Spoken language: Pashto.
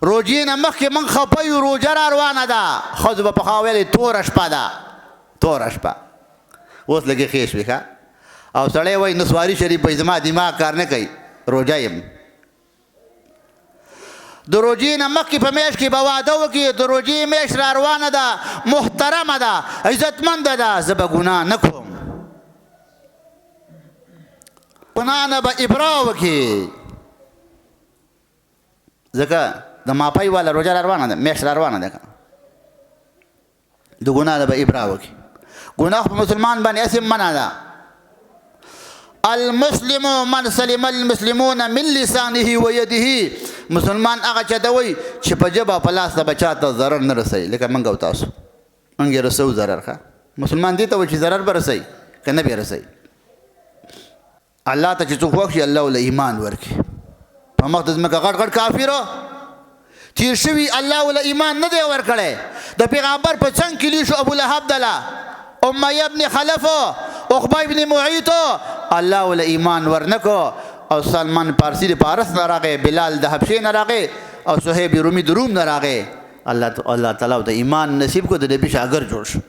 روجې نه مخکې موږ خفه یو، روژه را روانه ده، ښځو به پخوا ویلې توره شپه ده، توره شپه. اوس لږې ښې شوې، ښه. او سړی وایي نسواري شریف به زما دماغ کار نه کوي، روژه یم. د روژې نه مخکې په میاشت کې به واده وکړي، د روژې میاشت را روانه ده، محترمه ده، عزتمنده ده، زه به ګناه نه کوم، ګناه نه به ابرا وکړي، ځکه د ماپۍ والا روژه را روانه ده، میاشت را روانه ده، د ګناه نه به ابرا وکړي. ګناه په مسلمان باندې هسې منع ده. المسلم من سلم المسلمون من لسانه ويده، مسلمان هغه چاته وایي چې په ژبه په لاس د بچا ته ضرر نه رسوي، لکه موږ او تاسو موږ یې رسوو ضرر. ښه، مسلمان دې ته وایي چې ضرر به رسوي که نه به رسوي. الله ته چې څوک خوښ شي الله ول ایمان ورکړي. په مخ د ځمکه غټ غټ کافر تیر شوي، الله ول ایمان نه دی ورکړی. د پیغمبر په څنګ کې شو ابو لهب دله، امیه ابن خلف، عقبه ابن معیط، الله ول ایمان ورنکو. او سلمان پارسی د پارس نه راغی، بلال د حبشې نه راغی، او صهیب رومي د روم نه راغی. الله تعالی د ایمان نصیب کو، د نبی شاګر جوړ شو.